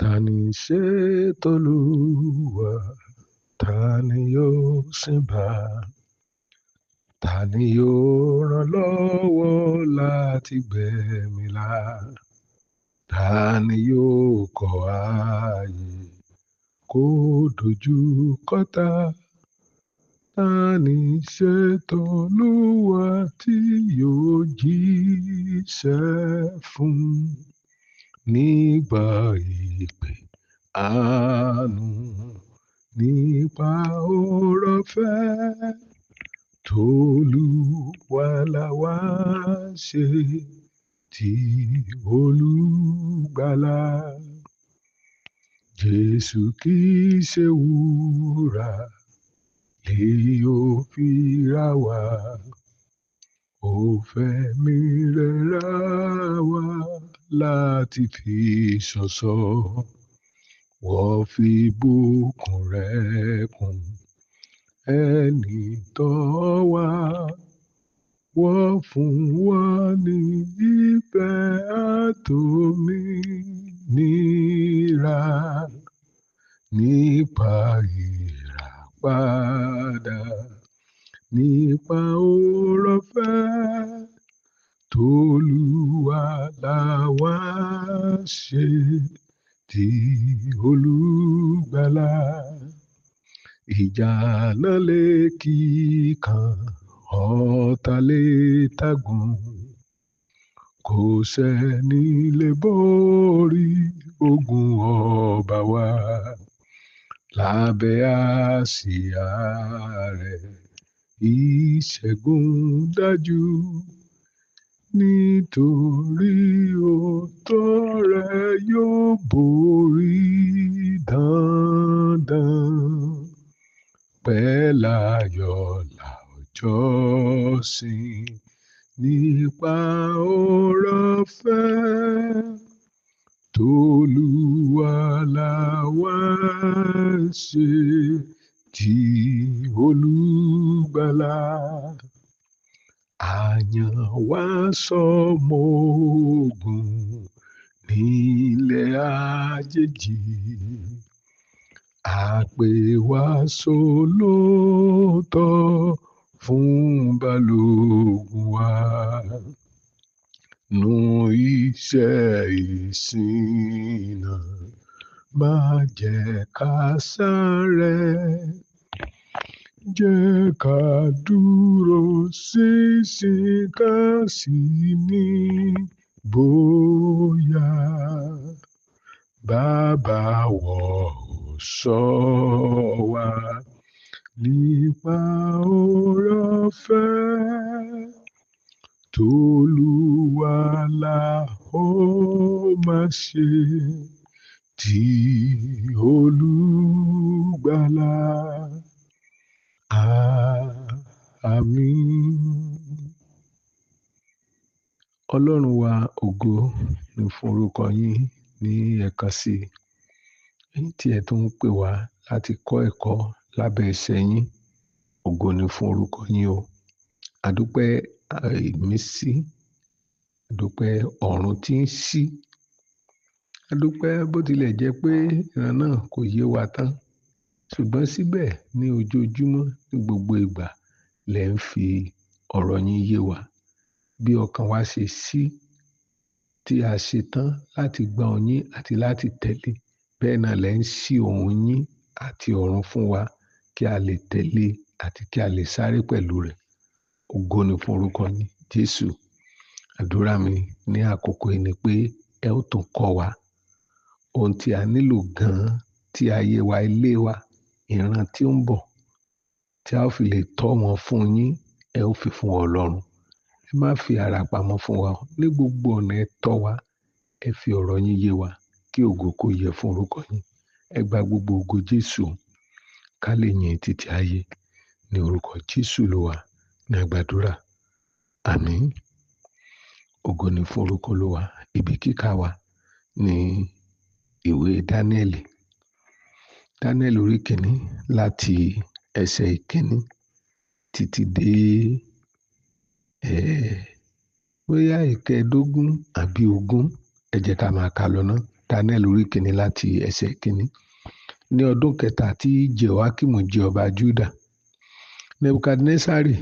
Ta ni ṣe tOlúwa? Ta ni yóò sìn bá? Ta ni yóò ràn lọ́wọ́ láti gbẹ̀mí là? Ta ni yóò kọ̀ ààyè kó dojú kọ́ta? Ta ni ṣe tOlúwa tí yóò jíṣẹ́ fún? Nígbà ìpè àánú, nípa oore-ọ̀fẹ́ tOlúwa là wá ṣe tí Olùgbàlà. Jésù kì í ṣe wúrà lè yóò fi ra wá. Ó fẹ̀mí rẹ̀ rà wá láti fi ṣọ̀ṣọ́. Wọ́n fi bùkún rẹ̀ kún ẹni tọ́ wa. Wọ́n fún wa ní ìfẹ́ àtòmìnira nípa ìràpadà, nípa oore-ọ̀fẹ́ tOlúwa là wá ṣe tí Olùgbàlà. Ìjà náà lè kíkan, ọ̀tá lè tágùn. Kò sẹ́ni lè borí ogun ọba wa. Lábẹ́ àsíá rẹ̀, ìṣẹ́gun dájú. Nítorí òótọ́ rẹ̀ yóò borí dandan. Pẹ̀láyọ̀ la ó jọ́sìn nípa oore-ọ̀fẹ́ tOlúwa là wá ṣe tí Olùgbàlà. Àyàn wá sọmọ ogun nílẹ̀ àjèjì. Àpè wá sólóòtọ́ fún balógun wa. Nú iṣẹ́ ìsìn náà, má jẹ́ ká sáré. Jẹ́ ká dúró ṣinṣin ká sì ní bóyá. Bàbá wọ̀ ó ṣọ́ wa nípa oore-ọ̀fẹ́ tOlúwa là ó máa ṣe tí Olùgbàlà. Àmín. Ọlọ́run wa, ògo ni fún orúkọ yín ní ẹ̀kan sí i. Ẹ̀yin tí ẹ tún ń pè wá láti kọ́ ẹ̀kọ́ lábẹ́ ẹsẹ̀ yín, ògo ni fún orúkọ yín o. Àdúpẹ́ ìmísí, àdúpẹ́ ọ̀run tí ń ṣí. Àdúpẹ́ bó tilẹ̀ jẹ́ pé ìran náà kò yé wa tán. Ṣùgbọ́n síbẹ̀ ní ojoojúmọ́ ní gbogbo ìgbà lẹ ń fi ọ̀rọ̀ yín yé wa. Bí ọkàn wa ṣe ṣí tí a ṣe tán láti gbọ́ yín àti láti tẹ̀lé, bẹ́ẹ̀ náà lẹ ń ṣí ohùn yín àti ọ̀run fún wa kí a lè tẹ̀lé àti kí a lè sáré pẹ̀lú rẹ̀. Ògo ni fún orúkọ yín, Jésù. Àdúrà mi ní àkókò yìí ni pé ẹ ó tún kọ́ wa ohun tí a nílò gan-an tí ayé wa, ilé wa, ìran tí ó ń bọ̀, tí a ó fi lè tọ́ wọn fún yín, ẹ ó fi fún Ọlọ́run. Ẹ má fi ara pamọ́ fún wa. Ní gbogbo ọ̀nà ẹ tọ́ wa, ẹ fi ọ̀rọ̀ yín yé wa kí ògo kó yẹ fún orúkọ yín. Ẹ gba gbogbo ògo Jésù ká lè yìn títí ayé. Ní orúkọ Jésù Olúwa ní a gbàdúrà. Àmín. Ògo ni fún orúkọ Olúwa. Ibi kíkà wa ní ìwé Dáníẹ́lì. Dáníẹ́lì orí kìíní láti ẹsẹ̀ ìkíní títí dé bóyá ìkẹẹ̀dógún àbí ogún. Ẹ jẹ́ ká máa kà lọ ná. Daniel orí kìíní láti ẹsẹ̀ kìíní. Ní ọdún kẹta tí Jehoiakimu jẹ ọba Juda, Nebukadnesari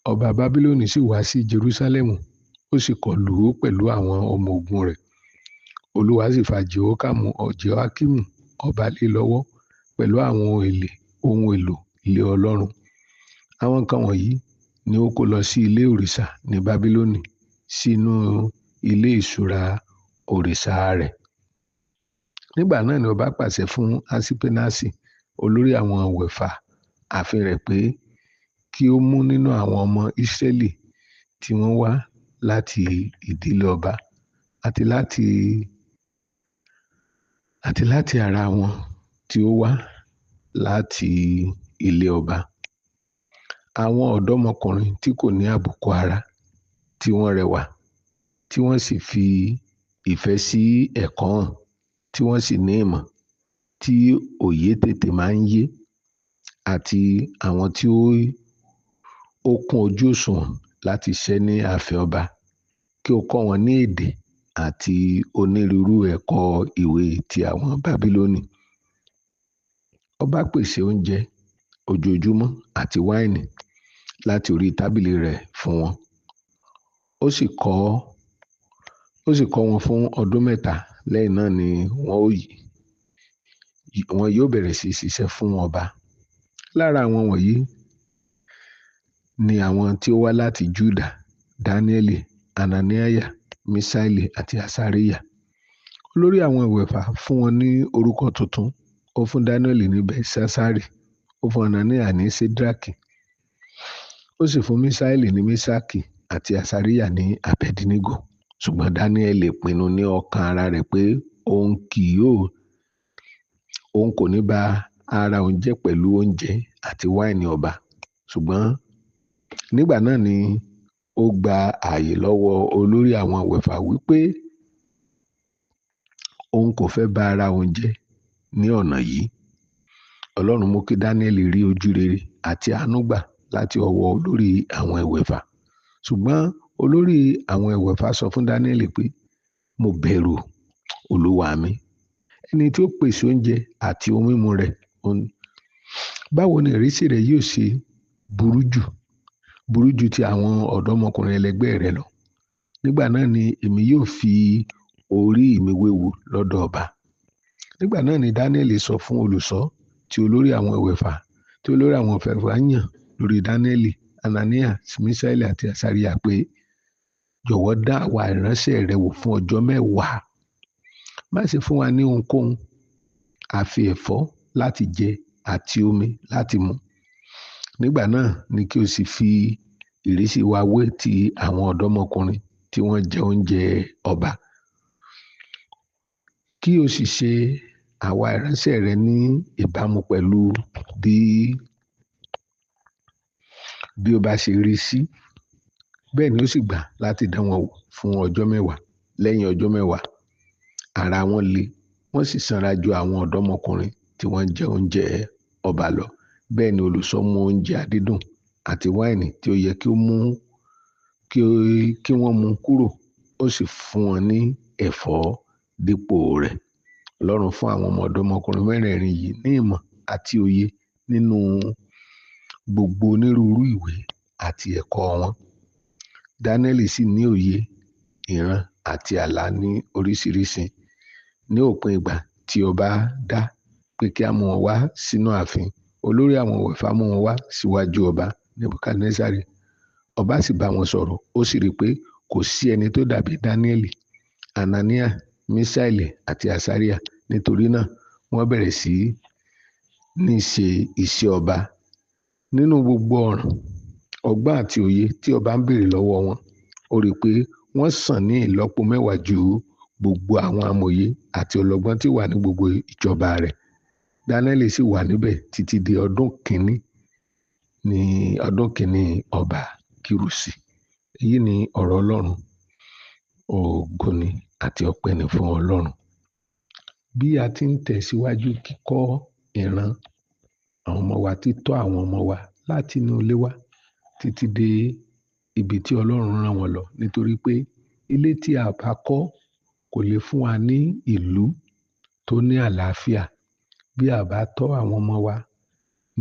ọba Bábílónì sì wá sí Jerúsálẹ́mù, ó sì kọlù ú pẹ̀lú àwọn ọmọ ogun rẹ̀. Olúwa sì fa Jehoiakimu ọba lé lọ́wọ́ pẹ̀lú àwọn ohun èlò ilé Ọlọ́run. Àwọn nǹkan wọ̀nyí ni ó kó lọ sí ilé òrìṣà ní Bábílónì, sínú ilé ìṣúra òrìṣà rẹ̀. Nígbà náà ni ọba pàṣẹ fún Aṣipenasi, olórí àwọn wẹ̀fà ààfin rẹ̀, pé kí ó mú nínú àwọn ọmọ Ísírẹ́lì tí wọ́n wá láti ìdílé ọba àti láti ara wọn tí ó wá láti ilé ọba, àwọn ọ̀dọ́mọkùnrin tí kò ní àbùkù ara, tí wọ́n rẹwà, tí wọ́n sì fi ìfẹ́ sí ẹ̀kọ́ hàn, tí wọ́n sì ní ìmọ̀, tí òye tètè máa ń yé, àti àwọn tí ó kún ojú òṣùwọ̀n láti ṣiṣẹ́ ní ààfin ọba, kí ó kọ́ wọn ní èdè àti onírúurú ẹ̀kọ́ ìwé ti àwọn Bábílónì. Ọba pèsè oúnjẹ ojoojúmọ́ àti wáìnì láti orí tábìlì rẹ̀ fún wọn. Ó sì kọ́ wọn fún ọdún mẹ́ta. Lẹ́yìn náà ni wọn yóò bẹ̀rẹ̀ sí ṣiṣẹ́ fún ọba. Lára àwọn wọ̀nyí ni àwọn tí ó wá láti Júdà, Dáníẹ́lì, Hananiah, Miṣaeli àti Asariah. Olórí àwọn ìwẹ̀fà fún wọn ní orúkọ tuntun. Ó fún Dáníẹ́lì ní Belṣaṣari, ó fún Hananiah ní Ṣedraki, ó sì fún Miṣaeli ní Meṣaki àti Asariah ní Abednego. Ṣùgbọ́n Dáníẹ́lì pinnu ní ọkàn ara rẹ̀ pé òun kò ní ba ara òun jẹ́ pẹ̀lú oúnjẹ àti wáìnì ọba. Ṣùgbọ́n nígbà náà ni ó gba ààyè lọ́wọ́ olórí àwọn wẹ̀fà wípé òun kò fẹ́ ba ara òun jẹ́ ní ọ̀nà yìí. Ọlọ́run mú kí Dáníẹ́lì rí ojú rere àti àánú gbà láti ọwọ́ olórí àwọn ìwẹ̀fà. Ṣùgbọ́n olórí àwọn ìwẹ̀fà sọ fún Dáníẹ́lì pé, mo bẹ̀rù olúwa mi, ẹni tí ó pèsè oúnjẹ àti ohun mímu rẹ̀. Báwo ni ìrísí rẹ̀ yóò ṣe burú jù ti àwọn ọ̀dọ́mọkùnrin ẹlẹgbẹ́ rẹ̀ lọ? Nígbà náà ni èmi yóò fi orí mi wéwu lọ́dọ̀ ọba. Nígbà náà ni Dáníẹ́lì sọ fún olùṣọ́ tí olórí àwọn ìwẹ̀fà yàn lórí Dáníẹ́lì, Hananiah, Miṣaeli àti Asariah pé, jọ̀wọ́ dá àwa ìránṣẹ́ rẹ wò fún ọjọ́ mẹ́wàá. Má ṣe fún wa ní ohunkóhun àfi ẹ̀fọ́ láti jẹ àti omi láti mu. Nígbà náà ni kí o sì fi ìrísí wa wé ti àwọn ọ̀dọ́mọkùnrin tí wọ́n jẹ oúnjẹ ọba. Kí o sì ṣe àwa ìránṣẹ́ rẹ ní ìbámu pẹ̀lú bí ó bá ṣe rí sí. Bẹ́ẹ̀ ni ó sì gbà láti dán wọn wò fún ọjọ́ mẹ́wàá. Lẹ́yìn ọjọ́ mẹ́wàá, ara wọn le, wọ́n sì sanra ju àwọn ọ̀dọ́mọkùnrin tí wọ́n jẹ oúnjẹ ọba lọ. Bẹ́ẹ̀ ni olùṣọ́ mú oúnjẹ àdídùn àti wáìnì tí ó yẹ kí wọ́n mú kúrò, ó sì fún wọn ní ẹ̀fọ́ dípò rẹ̀. Ọlọ́run fún àwọn ọmọ ọ̀dọ́mọkùnrin mẹ́rẹ̀ẹ̀rin yìí ní ìmọ̀ àti òye nínú gbogbo onírúurú ìwé àti ẹ̀kọ́ wọn. Dáníẹ́lì sì ní òye ìran àti àlá ní oríṣiríṣi. Ní òpin ìgbà tí ọba dá pé kí a mú wọn wá sínú ààfin, olórí àwọn wẹ̀fà mú wọn wá síwájú ọba Nebukadnesari. Ọba sì bá wọn sọ̀rọ̀, ó sì rí i pé kò sí ẹni tó dàbí Dáníẹ́lì, Hananiah, Miṣaeli àti Asariah. Nítorí náà wọ́n bẹ̀rẹ̀ sí ní ṣe iṣẹ́ ọba. Nínú gbogbo ọ̀ràn ọgbọ́n àti òye tí ọba ń béèrè lọ́wọ́ wọn, ó rí i pé wọ́n sàn ní ìlọ́po mẹ́wàá ju gbogbo àwọn amòye àti ọlọ́gbọ́n tí wà ní gbogbo ìjọba rẹ̀. Dáníẹ́lì sì wà níbẹ̀ títí di ọdún kìíní ọba Kírùsì. Èyí ni ọ̀rọ̀ Ọlọ́run. Ògo ni àti ọpẹ́ ni fún Ọlọ́run. Bí a ti ń tẹ̀síwájú kíkọ́ ìran àwọn ọmọ wa, títọ́ àwọn ọmọ wa láti inú ilé wa títí dé ibi tí Ọlọ́run rán wọn lọ, nítorí pé ilé tí a bá kọ́ kò lè fún wa ní ìlú tó ní àlàáfíà. Bí a bá tọ́ àwọn ọmọ wa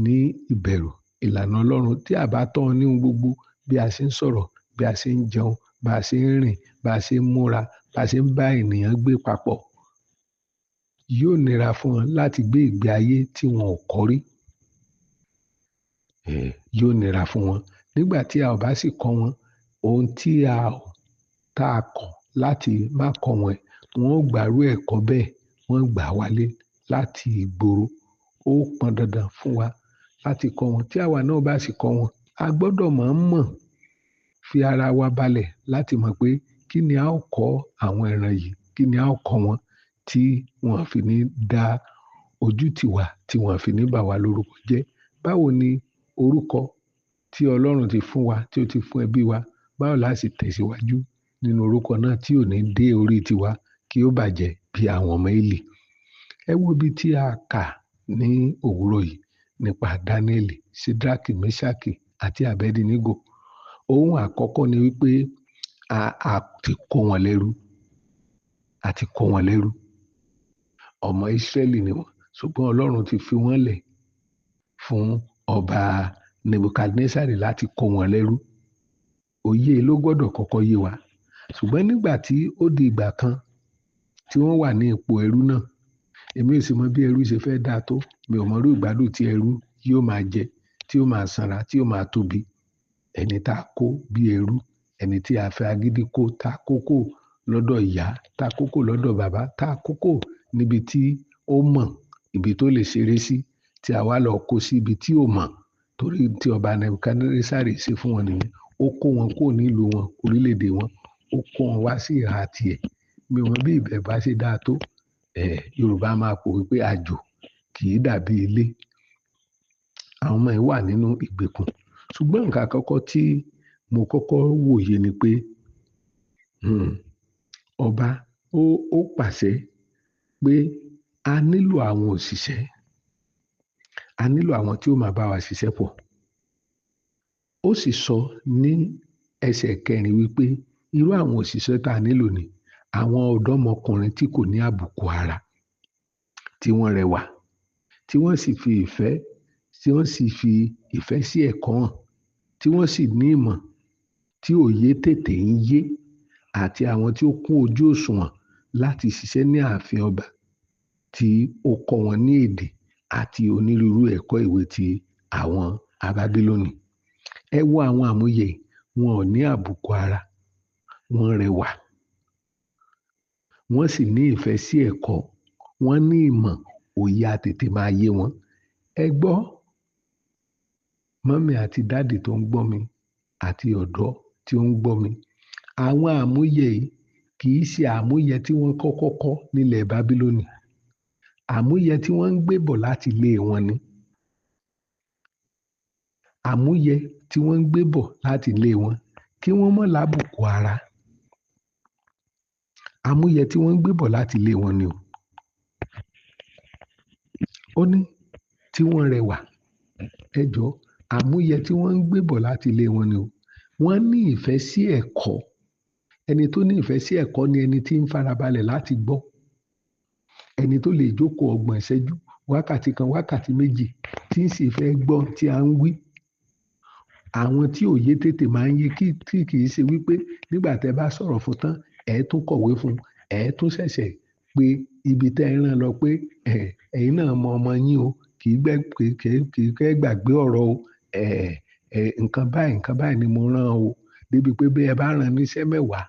ní ìbẹ̀rù ìlànà Ọlọ́run, tí a bá tọ́ wọn ní ohun gbogbo, bí a ṣe ń sọ̀rọ̀, bí a ṣe ń jẹun, bá a ṣe ń rìn, bá a ṣe ń múra, bá a ṣe ń bá ènìyàn gbé papọ̀, yóò nira fún wọn láti gbé ìgbé ayé tí wọn ò kọ́ rí. Yóò nira fún wọn. Nígbà tí a ò bá sì kọ́ wọn, ohun tí a tá a kọ̀ láti má kọ́ wọn, wọn ó gbàrú ẹ̀kọ́ bẹ́ẹ̀, wọ́n gbà wálé láti ìgboro. Ó pọn dandan fún wa láti kọ́ wọn. Tí àwa náà bá sì kọ́ wọn, a gbọ́dọ̀ mọ̀ọ́mọ̀ fi ara wa balẹ̀ láti mọ̀ pé kí ni a ó kọ́ àwọn ìran yìí, kí ni a ó kọ́ wọn tí wọ́n fi ní dá ojú tì wá, tí wọ́n fi ní bà wá lórúkọ jẹ́. Báwo ni orúkọ tí Ọlọ́run ti fún wa, tí ó ti fún ẹbí wa, báwo la ṣe tẹ̀síwájú nínú orúkọ náà tí ò ní dé orí tiwa kí ó bàjẹ́ bí àwọn ọmọ Élì? Ẹ wo ibi tí a kà ní òwúrọ̀ yìí nípa Dáníẹ́lì, Ṣídrákì, Méṣákì àti Abẹ́dínígò. Ohun àkọ́kọ́ ni wípé a ti kó wọn lẹ́rú. A ti kó wọn lẹ́rú. Ọmọ Ísírẹ́lì ni wọ́n, ṣùgbọ́n Ọlọ́run ti fi wọ́n lẹ̀ fún ọba Nebukadnesari láti kó wọn lẹ́rú. Òye ló gbọ́dọ̀ kọ́kọ́ yé wa. Ṣùgbọ́n nígbà tí ó di ìgbà kan tí wọ́n wà ní ipò ẹrú náà, èmi ò sì mọ bí ẹrú ṣe fẹ́ dáa tó. Mi ò mọ irú ìgbádùn tí ẹrú yóò máa jẹ, tí ó máa sanra, tí ó máa tóbi. Ẹni tá a kó bí ẹrú, ẹni tí a fẹ́ agídí kó, tá a kó kó lọ́dọ̀ ìyá, tá a kó kó lọ́dọ̀ bàbá, tá a kó kó níbi tí ó mọ̀, ibi tó lè ṣeré sí, tí a wá lọ kó sí ibi tí ò mọ̀. Torí tí ọba Nebukadnesari ṣe fún wọn nìyẹn. Ó kó wọn kúrò nílùú wọn, orílẹ̀-èdè wọn, ó kó wọn wá sí ìhà tiẹ̀. Mi ò mọ bí ibẹ̀ bá ṣe dáa tó. Yorùbá máa pòwe pé àjò kì í dàbí ilé. Àwọn ọmọ yìí wà nínú ìgbèkùn. Ṣùgbọ́n nǹkan àkọ́kọ́ tí mo kọ́kọ́ wòye ni pé, ọba ó pàṣẹ pé a nílò àwọn òṣìṣẹ́, a nílò àwọn tí ó máa bá wa ṣiṣẹ́ pọ̀. Ó sì sọ ní ẹsẹ̀ kẹrin wípé irú àwọn òṣìṣẹ́ tá a nílò ni àwọn ọ̀dọ́mọkùnrin tí kò ní àbùkù ara, tí wọ́n rẹwà, tí wọ́n sì fi ìfẹ́, tí wọ́n sì fi ìfẹ́ sí ẹ̀kọ́ hàn, tí wọ́n sì ní ìmọ̀ tí òye tètè ń yé, àti àwọn tí ó kún ojú òṣùwọ̀n láti ṣiṣẹ́ ní ààfin ọba tí ó kọ́ wọn ní èdè àti onírúurú ẹ̀kọ́ ìwé ti àwọn Bábílónì. Ẹ wo àwọn àmúyẹ, wọn ò ní àbùkù ara, wọ́n rẹwà, wọ́n sì ní ìfẹ́ sí ẹ̀kọ́, wọ́n ní ìmọ̀, òye àtètè máa yé wọn. Ẹ gbọ́, mọ́mì àti dádì tó ń gbọ́ mi àti ọ̀dọ́ tí ó ń gbọ́ mi, àwọn àmúyẹ yìí kì í ṣe àmúyẹ tí wọ́n kọ́kọ́ kọ́ nílẹ̀ Bábílónì. Àmúyẹ tí wọ́n ń gbé bọ̀ láti ilé wọn ni. Àmúyẹ tí wọ́n ń gbé bọ̀ láti ilé wọn, kí wọ́n má lábùkù ara. Àmúyẹ tí wọ́n ń gbé bọ̀ láti ilé wọn ni o. Ó ní tí wọ́n rẹwà. Ẹ jọ̀ọ́, àmúyẹ tí wọ́n ń gbé bọ̀ láti ilé wọn ni o. Wọ́n ní ìfẹ́ sí ẹ̀kọ́. Ẹni tó ní ìfẹ́ sí ẹ̀kọ́ ni ẹni tí ń farabalẹ̀ láti gbọ́. Ẹni tó lè jókòó ọgbọ̀n ìṣẹ́jú, wákàtí kan, wákàtí méjì, tí ń sì fẹ́ gbọ́ tí a ń wí. Àwọn tí òye tètè máa ń yé, tí kì í ṣe wípé nígbà tẹ bá sọ̀rọ̀ fún tán, ẹ tún kọ̀wé fún, ẹ tún ṣẹ̀ṣẹ̀ pé ibi tẹ́ ẹ rán lọ pé ẹ̀yin náà mọ ọmọ yín o, kì í fẹ́ gbàgbé ọ̀rọ̀ o. Nǹkan báyìí, nǹkan báyìí ni mo rán o. Débi pé bí ẹ bá rán níṣẹ́ mẹ́wàá,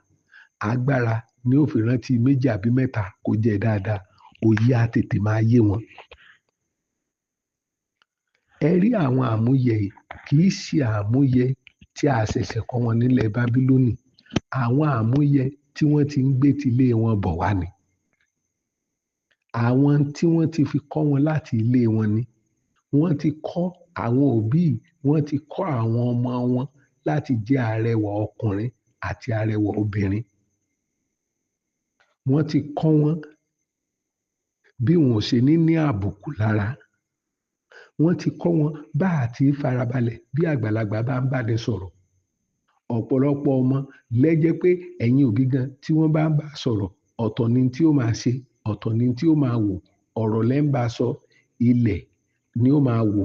agbára ni ó fi rántí méjì àbí mẹ́ta kó jẹ́ dáadáa. Òye á tètè máa yé wọn. Ẹ rí àwọn àmúyẹ yìí kì í ṣe àmúyẹ tí a ṣẹ̀ṣẹ̀ kọ́ wọn nílẹ̀ Bábílónì. Àwọn àmúyẹ tí wọ́n ti ń gbé ti ilé wọn bọ̀ wá ni. Àwọn tí wọ́n ti fi kọ́ wọn láti ilé wọn ni. Wọ́n ti kọ́ àwọn òbí, wọ́n ti kọ́ àwọn ọmọ wọn láti jẹ́ arẹwà ọkùnrin àti arẹwà obìnrin. Wọ́n ti kọ́ wọn bí wọn ò ṣe ní ní àbùkù lára. Wọ́n ti kọ́ wọn bá àti farabalẹ̀ bí àgbàlagbà bá ń bá ni sọ̀rọ̀. Ọ̀pọ̀lọpọ̀ ọmọ lẹ́jẹ́ pé ẹ̀yin òbí gan tí wọ́n bá ń bá sọ̀rọ̀, ọ̀tọ̀ ni tí ó máa ṣe, Ọ̀tọ̀ ni tí ó máa wò, ọ̀rọ̀ lẹ́ ń bá sọ, ilẹ̀ ni ó máa wò,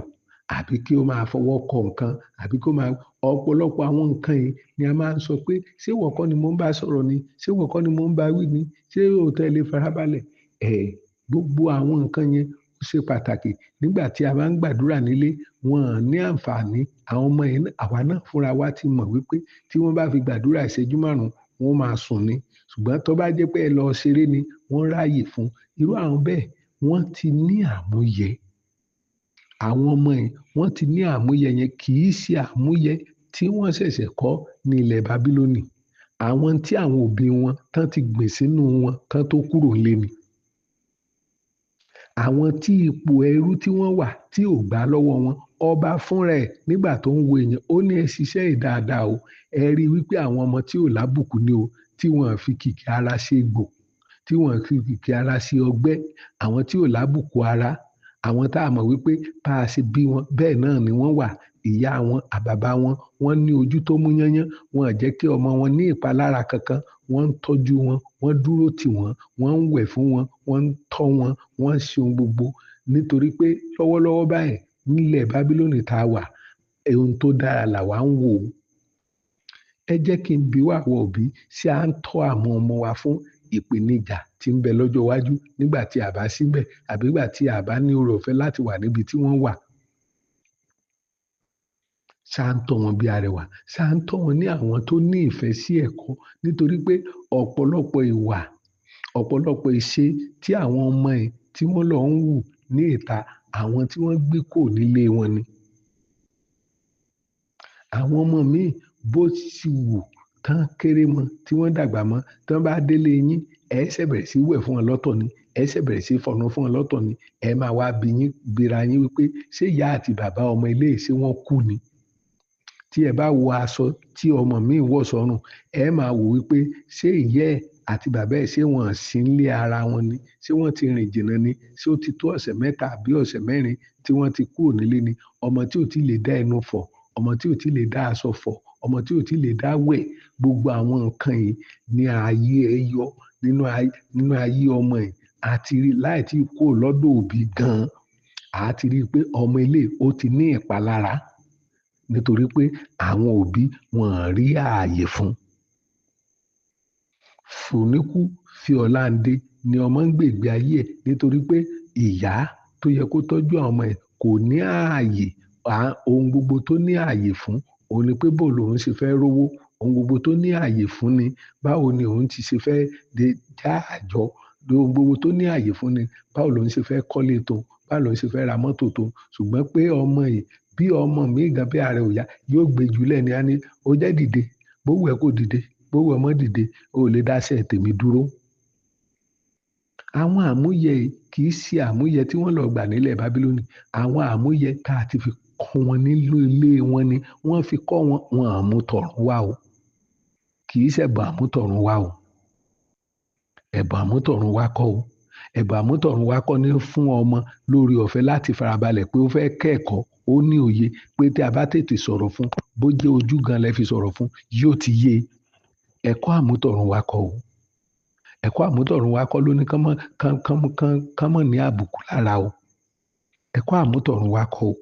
àbí kí ó máa fọwọ́ kọ nǹkan, àbí kó máa ọ̀pọ̀lọpọ̀ àwọn nǹkan yìí ni a máa ń sọ pé ṣé ìwọ kọ́ ni mò ń bá sọ̀rọ̀ ni? Ṣé ìwọ kọ́ ni mò ń bá wí ni? Ṣé o tẹ́ lè farabalẹ̀? Ẹ̀ gbogbo àwọn nǹkan yẹn ó ṣe pàtàkì. Nígbà tí a bá ń gbàdúrà nílé, wọn ò ní àǹfààní. Àwọn ọmọ yẹn, àwa náà fúnra wa ti mọ̀ wípé tí wọ́n bá fi gbàdúrà ìṣẹ́jú márùn-ún, wọ́n máa sùn ni. Ṣùgbọ́n tó bá jẹ́ pé ẹ lọ ṣeré ni, wọ́n ráàyè fún. Irú àwọn bẹ́ẹ̀, wọ́n ti ní àmúyẹ. Àwọn ọmọ yìí, wọ́n ti ní àmúyẹ yẹn, kì í ṣe àmúyẹ tí wọ́n ṣẹ̀ṣẹ̀ kọ́ ní ilẹ̀ Bábílónì. Àwọn tí àwọn òbí wọn tán ti gbìn sínú wọn kán tó kúrò nílé ni. Àwọn tí ipò ẹrú tí wọ́n wà tí ò gbà lọ́wọ́ wọn, ọba fúnra ẹ̀ nígbà tó ń wo èèyàn, ó ní ẹ ṣiṣẹ́ yìí dáadáa o. Ẹ rí i wípé àwọn ọmọ tí ò lábùkù ni o, tí wọ́n fi kìkì ara ṣe egbò, tí wọ́n fi kìkì ara ṣe ọgbẹ́, àwọn tí ò lábùkù ara, àwọn tá a mọ̀ wípé bá a ṣe bí wọn bẹ́ẹ̀ náà ni wọ́n wà. Ìyá wọn àbàbá wọn, wọ́n ní ojú tó mú yányán, wọn ò jẹ́ kí ọmọ wọn ní ìpalára kankan, wọ́n ń tọ́jú wọn, wọ́n dúró tì wọ́n, wọ́n ń wẹ̀ fún wọn, wọ́n ń tọ́ wọn, wọ́n ń ṣe ohun gbogbo. Nítorí pé lọ́wọ́lọ́wọ́ báyìí nílẹ̀ Bábílónì tá a wà, ohun tó dára làwa ń wò. Ẹ jẹ́ kí n bi wá àwa òbí, ṣé à ń tọ́ àwọn ọmọ wa fún ìpèníjà tí ń bẹ lọ́jọ́ iwájú nígbà tí a bá síbẹ̀ àbí nígbà tí a bá ní oore ọ̀fẹ́ láti wà níbi tí wọ́n wà? Ṣá ń tọ́ wọn bí arẹwà, ṣá ń tọ́ wọn ní àwọn tó ní ìfẹ́ sí ẹ̀kọ́, nítorí pé ọ̀pọ̀lọpọ̀ ìwà, ọ̀pọ̀lọpọ̀ ìṣe tí àwọn ọmọ yìí tí wọ́n lọ ń wù ní ìta, àwọn tí wọ́n gbé kúrò nílé wọn ni. Àwọn ọmọ míì bó ti wù tán kéré mọ́, tí wọ́n dàgbà mọ́, tán bá délé yín, ẹ ṣẹ̀ bẹ̀rẹ̀ sí wẹ̀ fún wọn lọ́tọ̀ ni, ẹ ṣẹ̀ bẹ̀rẹ̀ sí fọnu fún wọn lọ́tọ̀ ni. Ẹ máa wá bi yín, bira yín wípé ṣé ìyá àti bàbá ọmọ ilé yìí ṣé wọ́n kú ni? Tí ẹ bá wo aṣọ tí ọmọ míì wọ̀ sọ́rùn, ẹ máa wò wípé ṣé ìyá ẹ̀ àti bàbá ẹ̀ ṣé wọ́n sì ń lé ara wọn ni? Ṣé wọ́n ti rìn jìnnà ni? Ṣé ó ti tó ọ̀sẹ̀ mẹ́ta àbí ọ̀sẹ̀ mẹ́rin tí wọ́n ti kúrò nílé ni? Ọmọ tí ò tí lè dá ẹnu fọ̀, ọmọ tí ò tí lè dá aṣọ fọ̀, ọmọ tí ò tí lè dá wẹ̀, gbogbo àwọn nǹkan yìí ní ayé ẹ yọ nínú ayé ọmọ yìí. A ti rí láì tí kúrò lọ́dọ̀ òbí gan-an, a ti rí pé ọmọ ilé ó ti ní ìpalára nítorí pé àwọn òbí wọn rí ààyè fún. Fòníkú fi ọ̀láǹdé ni ọmọ ń gbé ìgbé ayé ẹ̀ nítorí pé ìyá tó yẹ kó tọ́jú àwọn ọmọ ẹ̀ kò ní ààyè. Ohun gbogbo tó ní ààyè fún òun ni pé bó lòun ṣe fẹ́ rówó, ohun gbogbo tó ní ààyè fún ni báwo ni òun ti ṣe fẹ́ dá àjọ, ohun gbogbo tó ní ààyè fún ni báwo lòun ṣe fẹ́ kọ́lé tó, báwo lòun ṣe fẹ́ ra mọ́tò tó. Ṣùgbọ́n pé ọmọ yìí, bí ọmọ mi gan bí ara ẹ̀ ò yá, yóò gbé jùlẹ̀ ni, á ní ó jẹ́ dìde, bó wù ẹ́ kó dìde, bó wù ẹ́ mọ́ dìde, o ò lè dáṣẹ́ tèmi dúró. Àwọn àmúyẹ yìí kì í ṣe àmúyẹ tí wọ́n lọ gbà nílẹ̀ Bábílónì. Àwọn àmúyẹ tá a ti fi kọ́ wọn nílé ilé wọn ni wọ́n fi kọ́ wọn, wọn àmútọ̀run wá o. Kì í ṣẹ̀bùn àmútọ̀run wá o. Ẹ̀bùn àmútọ̀run wá kọ́ o. Ẹ̀bùn àmútọ̀run wá kọ́ ní fún ọmọ lórí ọ̀fẹ́ láti farabalẹ̀ pé ó fẹ́ kẹ́ẹ̀kọ́, ó ní òye pé tí a bá tètè sọ̀rọ̀ fún, bó jẹ́ ojú gan lẹ fi sọ̀rọ̀ fún, yóò ti yé. Ẹ̀kọ́ àmútọ̀run wá kọ́ o. Ẹ̀kọ́ àmútọ̀run wá kọ́ ló ní kán mọ̀ ní àbùkù lára o. Ẹ̀kọ́ àmútọ̀run wá kọ́ o.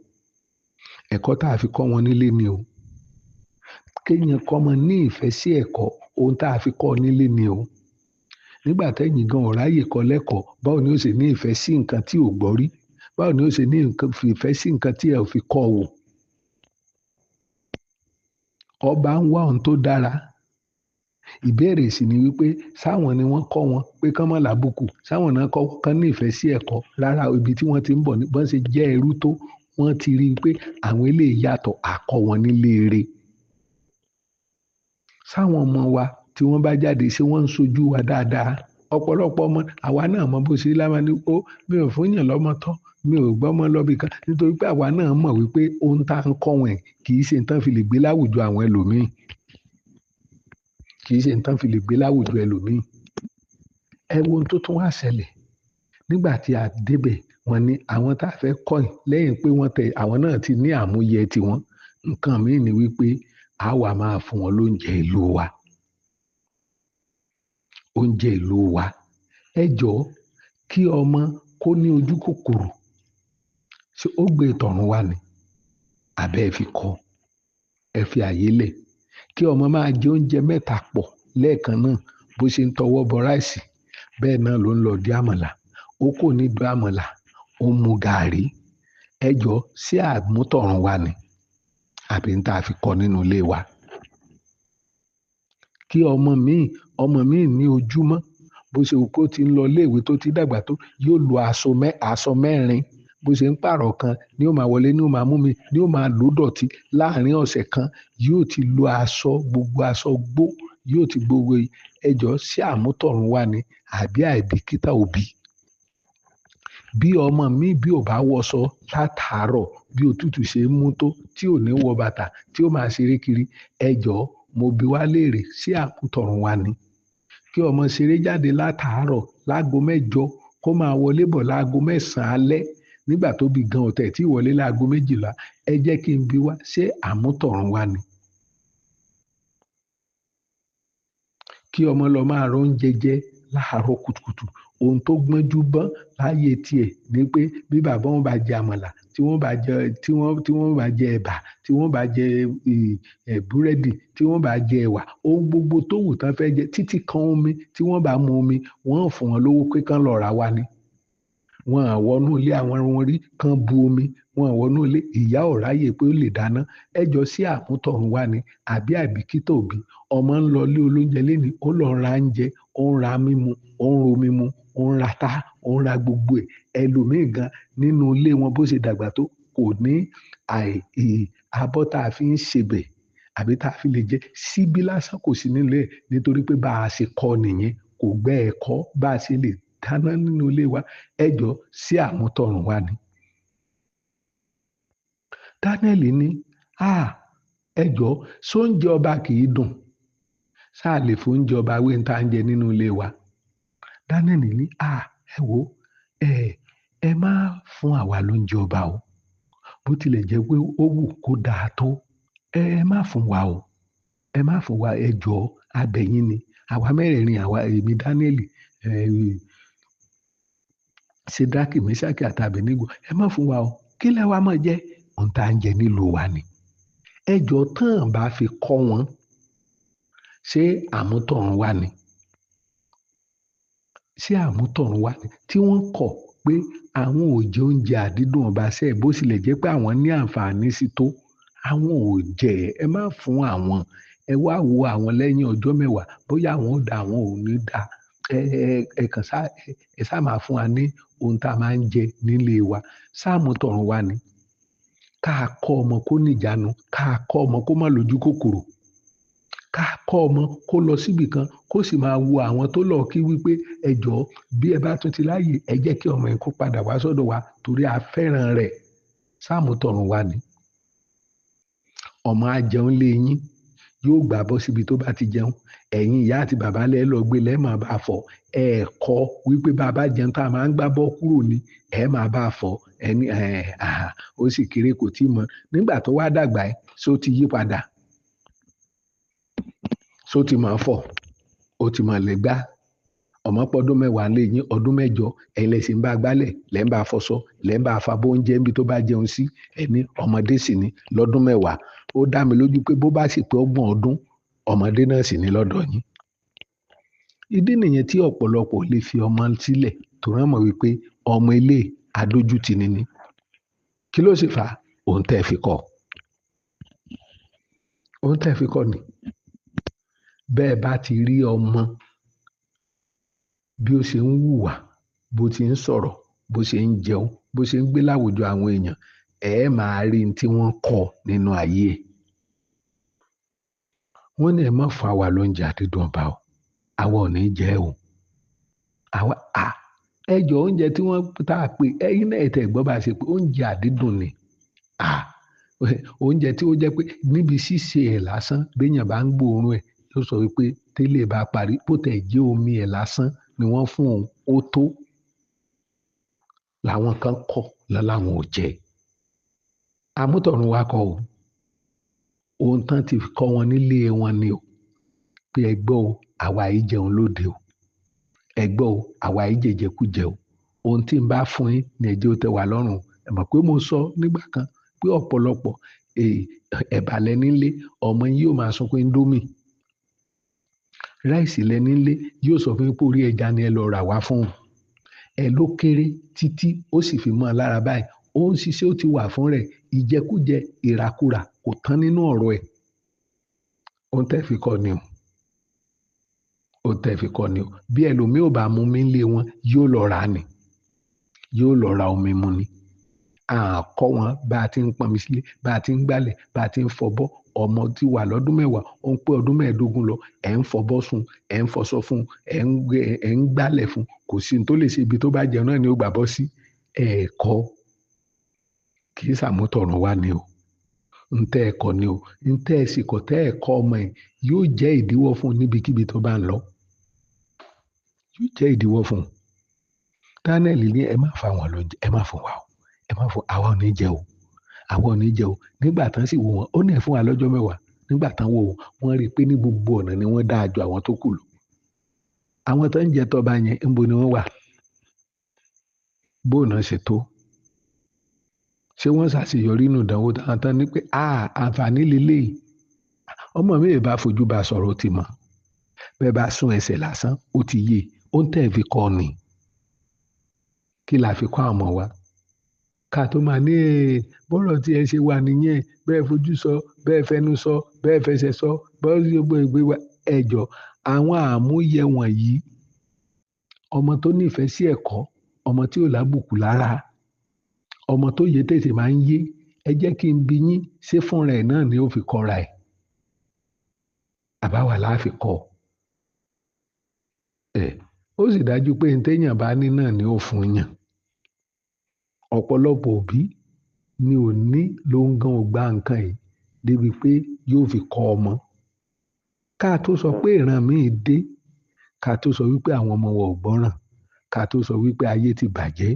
Ẹ̀kọ́ tá a fi kọ́ wọn nílé ni o. Kéèyàn kọ́ ọmọ ní ìfẹ́ sí ẹ̀kọ́, ohun tá a fi kọ́ nílé ni o. Nígbà tẹ́yìn gan ò ráyè kọ́ lẹ́kọ̀ọ́, báwo ni ó ṣe ní ìfẹ́ sí nǹkan tí ò gbọ́ rí? Báwo ni ó ṣe ní ìfẹ́ sí nǹkan tí ẹ ò fi kọ́ wò? Ọba ń wá ohun tó dára. Ìbéèrè sì ni wípé sáwọn ni wọ́n kọ́ wọn pé kán mọ́ làbùkù, sáwọn náà kọ́ kán ní ìfẹ́ sí ẹ̀kọ́. Rárá, ibi tí wọ́n ti ń bọ̀ ní bọ́n ṣe jẹ́ ẹrú tó, wọ́n ti rí i pé àwọn eléyìí yàtọ̀, àkọ́ wọn nílé ire. Sáwọn ọmọ wa tí wọ́n bá jáde, ṣé wọ́n ń sojú wa dáadáa? Ọ̀pọ̀lọpọ̀ ọmọ àwa náà mọ bó ṣe láma ní ó, mi ò fún yàn lọ́mọ tọ́, mi ò gbọ́mọ lọ́bì kan, nítorí pé àwa náà mọ̀ wípé ohun tá ń kọ́ wọn kì í ṣe nǹkan fi lè gbé láwùjọ àwọn ẹlòmíì. Kì í ṣe nǹkan fi lè gbé láwùjọ ẹlòmíì. Ẹ wo ohun tó tún wá ṣẹlẹ̀ nígbà tí a débẹ̀, wọ́n ní àwọn tá a fẹ́ kọ́ yìí lẹ́yìn pé wọ́n tẹ àwọn náà ti ní àmúyẹ tiwọn. Nǹkan míì ni wípé àwa máa fún wọn lóúnjẹ ìlú wa. Oúnjẹ ìlú wa. Ẹ jọ̀ọ́, Kí ọmọ kó ní ojú kòkòrò, ṣé ó gbé tọ̀run wá ni? Àbẹ́ ẹ fi kọ́, ẹ fi àyè lẹ̀. Kí ọmọ máa jẹ oúnjẹ mẹ́ta pọ̀ lẹ́ẹ̀kan náà, bó ṣe ń tọwọ́ bọ ráìsì, bẹ́ẹ̀ náà ló ń lọ dí àmàlà. Ó kò ní dú àmàlà, ó ń mu gàárì. Ẹ jọ̀ọ́, ṣé àmútọ̀run wá ni? Àbí ń tá a fi kọ́ nínú ilé wa? Kí ọmọ míì ní ojúmọ́, bó ṣe kó ti ń lọ iléèwé tó ti dàgbà tó, yóò lo aṣọ mẹ́rin. Bó ṣe ń pààrọ̀ kan ni ó máa wọlé, ni ó máa mú mi, ni ó máa lò dọ̀tí láàrin ọ̀sẹ̀ kan. Yóò ti lo aṣọ, gbogbo aṣọ gbó, yóò ti gbogbo. Ẹ jọ̀ọ́, ṣé àmútọ̀run wá ni? Àbí àìbìkítà òbí? Bí ọmọ mi bí ò bá wọṣọ látàárọ̀, bí òtútù ṣe ń mú tó, tí ò ní wọ bàtà, tí ó máa ṣeré kiri, ẹ jọ̀ọ́, mo bi wá léèrè, ṣé àmútọ̀run wá ni? Kí ọmọ ṣeré jáde látàárọ̀ láago mẹ́jọ, kó máa wọlé bọ̀ láago 9 alẹ́, nígbà tó bí gan ọ̀tẹ̀ tí wọlé láago 12, ẹ jẹ́ kí n bi wá, ṣé àmútọ̀run wá ni? Kí ọmọ lọ máa rọ oúnjẹ jẹ láàárọ̀ kùtùkùtù, ohun tó gbọ́njú bọ́n láyé tiẹ̀ ni pé bí bàbá wọn bá jẹ àmàlà, tí wọ́n bá jẹ, tí wọ́n bá jẹ ẹ̀bà, tí wọ́n bá jẹ búrẹ́dì, tí wọ́n bá jẹ ẹ̀wà, ohun gbogbo tó wù tán fẹ́ jẹ, títí kan omi, tí wọ́n bá mu omi, wọ́n fún wọn lówó pé kán lọ rà wá ni. Wọn à wọnú ilé àwọn wọn rí kán bu omi, wọn à wọnú ilé, ìyá ò ráyè pé ó lè dáná. Ẹ jọ̀ọ́, ṣé àmútọ̀run wá ni? Àbí àìbìkítà òbí? Ọmọ ń lọ ilé olóúnjẹ lénìí, ó lọ ra oúnjẹ, ó ń ra mímu, ó ń ro mímu, ó ń ra tá, ó ń ra gbogbo ẹ̀. Ẹlòmíì gan nínú ilé wọn bó ṣe dàgbà tó kò ní abọ́ tá a fi ń ṣebẹ̀ àbí tá a fi lè jẹ síbí lásán kò sí nílé ẹ̀, nítorí pé bá a ṣe kọ́ nìyẹn, kò gbẹ́ ẹ̀kọ́ bá a ṣe lè dáná nínú ilé wa. Ẹ jọ̀ọ́, ṣé àmútọ̀run wá ni? Daniel ní, ẹ jọ̀ọ́, sóúnjẹ ọba kì í dùn? Ṣáà lè fún oúnjẹ ọba wé ń tá ń jẹ nínú ilé wa? Daniel ní, ẹ wò, ẹ má fún àwa lóúnjẹ ọba o. Bó tilẹ̀ jẹ́ pé ó wù kó dáa tó, ẹ má fún wa o. Ẹ má fún wa, ẹ jọ̀ọ́, a bẹ̀ yín ni. Àwa mẹ́rẹ̀ẹ̀rin, àwa èmi Daniel, Ṣédrákì, Méṣákì àti Abednego, ẹ má fún wa o. Kí lẹ wá máa jẹ? Ohun tá ń jẹ nílùú wa ni. Ẹ jọ̀ọ́, tán bá fi kọ́ wọn, ṣé àmútọ̀run wá ni? Ṣé àmútọ̀run wá ni? Tí wọ́n kọ̀ pé àwọn ò jẹ oúnjẹ àdídùn ọba sẹ́ẹ̀, bó tilẹ̀ jẹ́ pé àwọn ní àǹfààní sí tó, àwọn ò jẹ, ẹ má fún àwọn. Ẹ wá wo àwọn lẹ́yìn ọjọ́ mẹ́wàá, bóyá àwọn ò da, àwọn ò ní da. Ẹ kàn sá, ẹ sá máa fún wa ní ohun tá a máa ń jẹ nílé wa. Ṣáàmútọ̀run wá ni? Ká kọ́ ọmọ kó níjàánu, ká kọ́ ọmọ kó má lójú kòkòrò, ká kọ́ ọmọ kó lọ síbì kan, kó sì máa wo àwọn tó lọ kí wípé ẹ jọ̀ọ́, bí ẹ bá tún ti láàyè, ẹ jẹ́ kí ọmọ yẹn kó padà wá sọ́dọ̀ wa torí a fẹ́ràn rẹ̀. Ṣáàmútọ̀run wá ni? Ọmọ á jẹun lé yín, yóò gbà bọ́ síbi tó bá ti jẹun. Ẹ̀yin ìyá àti bàbá lẹ́ lọ gbé, lẹ́ máa bá fọ̀. Ẹ kọ́ wípé bàbá jẹun tá a máa ń gbá bọ́ kúrò ni, ẹ máa bá fọ̀. Ẹni ó sì kéré kò tí mọ̀. Nígbà tó wá dàgbà ẹ, ṣó ti yí padà? Ṣó ti máa fọ̀? Ó ti máa lè gbá. Ọmọ pọ̀ ọdún mẹ́wàá lé yín, ọdún mẹ́jọ, ẹ̀yin lẹ sì ń bá gbálẹ̀, lẹ́ ń bá fọṣọ, lẹ́ ń bá fabọ́ oúnjẹ níbi tó bá jẹun sí. Ẹni ọmọdé sì ni lọ́dún mẹ́wàá. Ó dá mi lójú pé bó bá sì pé ọgbọ̀n ọdún, ọmọdé náà sì ni lọ́dọ̀ yín. Ìdí nìyẹn tí ọ̀pọ̀lọpọ̀ lè fi ọmọ sílẹ̀, torí wọ́n mọ̀ wípé ọmọ ilé adójútì ni ni. Kí ló sì fà á? Ohun tẹ́ fi kọ́. Ohun tẹ́ fi kọ́ ni. Bẹ́ẹ̀ bá ti rí ọmọ bí ó ṣe ń hùwà, bó ti ń sọ̀rọ̀, bó ṣe ń jẹun, bó ṣe ń gbé láwùjọ àwọn èèyàn, ẹ máa rí ohun tí wọ́n kọ́ nínú ayé ẹ̀. Wọ́n ní ẹ má fún àwa lóúnjẹ àdídùn ọba o. Àwa ò ní jẹ o. Àwa, ẹ jọ̀ọ́, oúnjẹ tí wọ́n tá a pè, ẹ̀yin náà tẹ̀ gbọ́ bá a ṣe pé oúnjẹ àdídùn ni. Oúnjẹ tí ó jẹ́ pé níbi ṣíṣe ẹ̀ lásán, bí èèyàn bá ń gbóòórùn ẹ̀, yóò sọ wípé tẹ́lẹ̀ bá parí, bó tẹ̀ jẹ́ omi ẹ̀ lásán ni wọ́n fún òun, ó tó. Làwọn kan kọ̀ láwọn ò jẹ. Àmútọ̀run wá kọ́ o. Ohun tán ti kọ́ wọn nílé wọn ni o. Pé ẹ gbọ́ o, àwa yìí jẹun lóde o. Ẹ gbọ́ o, àwa yìí jẹjẹkújẹ o. Ohun tí n bá fún yín ní ẹ jẹ́ ó tẹ́ wa lọ́rùn. Ẹ mọ̀ pé mo sọ nígbà kan pé ọ̀pọ̀lọpọ̀ ẹ̀bà lẹ nílé, ọmọ yín yóò máa sunkún Indomie. Ráìsì lẹ nílé, yóò sọ fún yín pé orí ẹja ni ẹ lọ rà wá fún un. Ẹ ló kéré títí ó sì fi mọ́ ọ lára báyìí. Ó ń ṣiṣẹ́, ó ti wà fún rẹ̀. Ìjẹkújẹ, ìràkurà kò tán nínú ọ̀rọ̀ ẹ̀. Ohun tẹ́ fi kọ́ ni o. Ohun tẹ́ fi kọ́ ni o. Bí ẹlòmíì ò bá mú mi lé wọn, yóò lọ rà ni. Yóò lọ ra omi mu ni. À kọ́ wọn bá a ti ń pọnmi sílé, bá a ti ń gbálẹ̀, bá a ti ń fọbọ́. Ọmọ tí wà lọ́dún mẹ́wàá, ó ń pé ọdún mẹ́ẹ̀ẹ́dógún lọ, ẹ̀ ń fọbọ́ fún, ẹ̀ ń fọṣọ fún, ẹ̀ ń gbálẹ̀ fún. Kò sí ohun tó lè ṣe, ibi tó bá jẹun náà ni ó gbà bọ́ sí. Ẹ̀kọ́ kì í ṣàmútọ̀run wá ni o. Ntẹ́ ẹ̀kọ́ ni o. Ntẹ́ ẹ sì kọ́, tẹ́ ẹ̀kọ́ ọmọ ẹ̀ yóò jẹ́ ìdíwọ́ fún un níbikíbi tó bá ń lọ. Yóò jẹ́ ìdíwọ́ fún un. Daniel ní ẹ má fa wọn lọ, ẹ má fún wa o. Ẹ má fún, àwa ò ní jẹ o. Àwa ò ní jẹ o. Nígbà tán sì wò wọ́n, ó ní ẹ fún wa lọ́jọ́ mẹ́wàá. Nígbà tán wò wọ́n, wọ́n rí i pé ní gbogbo ọ̀nà ni wọ́n dáa ju àwọn tó kù lọ. Àwọn tó ń jẹ tọba yẹn, ńbo ni wọ́n wà? Bóò náà ṣe tó. Ṣé wọ́n ṣàṣeyọrí nínú ìdánwò táwọn tán ní pé àǹfààní leléyìí. Ọmọ mi ì bá fojú bá sọ̀rọ̀ ó ti mọ̀. Bẹ́ẹ̀ bá sún ẹsẹ̀ lásán, ó ti yé. Ó ń tẹ̀ fi kọ́ ni. Kí la fi kọ́ àwọn ọmọ wa? Ká tó máa ní bọ́rọ̀ tí ẹ ṣe wà nìyẹn, bẹ́ẹ̀ fojú sọ, bẹ́ẹ̀ fẹnu sọ, bẹ́ẹ̀ fẹsẹ̀ sọ, bọ́ọ̀ sí gbogbo ìgbé wa. Ẹ jọ̀ọ́, àwọn àmúyẹ wọ̀nyí, ọmọ tó nífẹ̀ẹ́ sí ẹ̀kọ́, ọmọ tí ò lábùkù lára, ọmọ tó yé tètè máa ń yé, ẹ jẹ́ kí n bi yín, ṣé fúnra ẹ̀ náà ni ó fi kọ́ra ẹ̀? Àbáwá la fi kọ́. Ẹ̀ ó sì dájú pé ní téèyàn bá ní náà ni ó fún yàn. Ọ̀pọ̀lọpọ̀ òbí ni ò ní ló ń gan ògbà nǹkan yìí débi pé yóò fi kọ́ ọmọ. Ká tó sọ pé ìran míì dé, ká tó sọ wípé àwọn ọmọ wa ò gbọ́ràn, ká tó sọ wípé ayé ti bàjẹ́,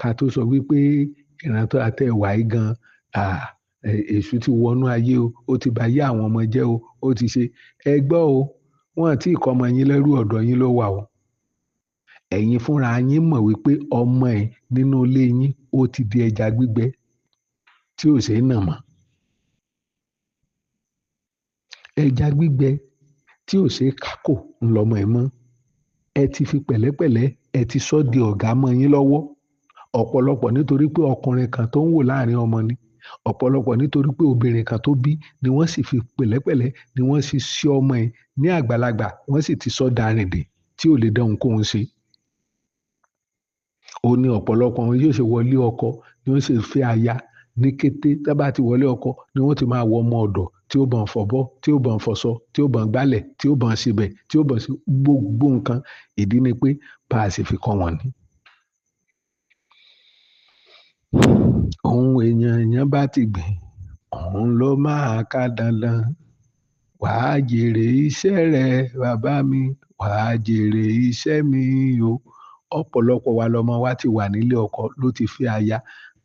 ká tó sọ wípé ìran tó àtẹ wà yìí gan, èṣù ti wọnú ayé o, ó ti bà ayé àwọn ọmọ jẹ́ o, ó ti ṣe. Ẹ gbọ́ o, wọ́n àti ìkọ́ ọmọ yín lẹ́rú, ọ̀dọ̀ yín ló wà o. Ẹ̀yin fúnra yín mọ̀ wípé ọmọ ẹ̀ nínú ilé yín ó ti di ẹja gbígbẹ tí ò ṣe é nà mọ́. Ẹja gbígbẹ tí ò ṣe é kákò ńlọmọ ẹ̀ mọ́. Ẹ ti fi pẹ̀lẹ́pẹ̀lẹ́, ẹ ti sọ di ọ̀gá mọ́ yín lọ́wọ́. Ọ̀pọ̀lọpọ̀ nítorí pé ọkùnrin kan tó ń wò láàrin ọmọ ni. Ọ̀pọ̀lọpọ̀ nítorí pé obìnrin kan tó bí ni wọ́n sì fi pẹ̀lẹ́pẹ̀lẹ́ ni wọ́n sì ṣe ọmọ ẹ̀ ní àgbàlagbà, wọ́n sì ti sọ darìndìn tí ò lè dán ohunkóhun ṣe. Ó ní ọ̀pọ̀lọpọ̀ wọn yóò ṣe wọlé ọkọ ni wọ́n sì fẹ́ aya ní kété tí wọ́n bá ti wọlé ọkọ ni wọ́n ti máa wọ ọmọ ọ̀dọ̀ tí ó bá ń fọbọ́, tí ó bá ń fọṣọ, tí ó bá ń gbálẹ̀, tí ó bá ń ṣebẹ̀, tí ó bá ń ṣe gbogbo nǹkan. Ìdí ni pé bá a ṣe fi kọ́ wọn ni. Ohun èèyàn bá ti gbìn, òun ló máa ká dandan. Wàá jèrè iṣẹ́ rẹ, bàbá mi, wàá jèrè iṣẹ́ mi o. Ọ̀pọ̀lọpọ̀ wa lọmọ wa ti wà nílé ọkọ ló ti fẹ́ aya.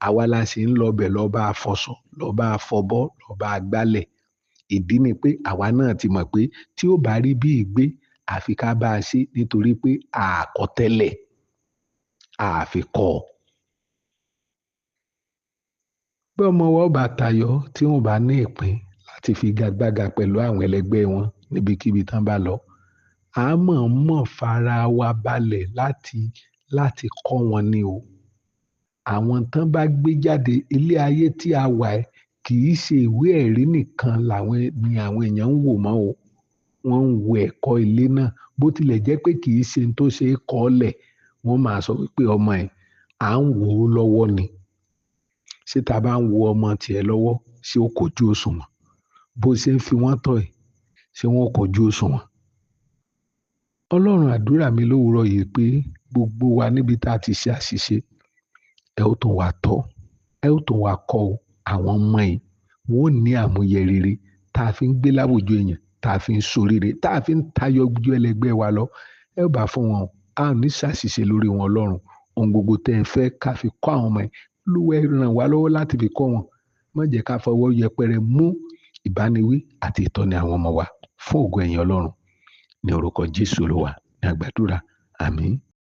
Àwa la sì ń lọ bẹ̀ lọ bá a fọṣọ, lọ bá a fọbọ́, lọ bá a gbálẹ̀. Ìdí ni pé àwa náà ti mọ̀ pé tí ó bá rí bí ìgbé, àfi ká bá a ṣe nítorí pé àkọ́tẹ́lẹ̀, àfi kọ́. Bí ọmọ wa ó bá tayọ, tí wọ́n bá ní ìpín láti fi gagbága pẹ̀lú àwọn ẹlẹgbẹ́ wọn níbikíbi tán bá lọ, a mọ̀ọ́mọ̀ fara wa balẹ̀ láti kọ́ wọn ni o. Àwọn tán bá gbé jáde ilé ayé tí a wà ẹ́ kì í ṣe ìwé ẹ̀rí nìkan làwọn ni àwọn èèyàn ń wò mọ́ o. Wọ́n ń wo ẹ̀kọ́ ilé náà. Bó tilẹ̀ jẹ́ pé kì í ṣe ohun tó ṣe é kọ́lẹ̀, wọ́n máa sọ wípé ọmọ ẹ̀ à ń wò ó lọ́wọ́ ni. Ṣé ta bá ń wo ọmọ tiẹ̀ lọ́wọ́, ṣé ó kojú òṣùwọ̀n? Bó ṣe ń fi wọ́n tọ̀ ẹ́, ṣé wọ́n kojú òṣùwọ̀n? Ọlọ́run àdúrà mi lówùúrọ̀ yìí pé gbogbo wa níbi tá a ti ṣe àṣìṣe, ẹ ó tún wa tọ́, ẹ ó tún wa kọ́ o. Àwọn ọmọ yìí wọ́n ó ní àmúyẹ rere tá a fi ń gbé láwùjọ èèyàn, tá a fi ń ṣoríire, tá a fi ń tayọ ju ẹlẹgbẹ́ wa lọ. Ẹ ó bá fún wọn, a ò ní ṣàṣìṣe lórí wọn Ọlọ́run. Ohun gbogbo tẹ́ ẹ fẹ́ ká fi kọ́ àwọn ọmọ yìí, Olúwa ẹ ràn wá lọ́wọ́ láti fi kọ́ wọn. Má jẹ́ ká fọwọ́ yẹpẹrẹ mú ìbániwí àti ìtọ́ni àwọn ọmọ wa fún ògo ẹ̀yìn Ọlọ́run. Ní orúkọ Jésù Olúwa ní àgbàdúrà. Àmín.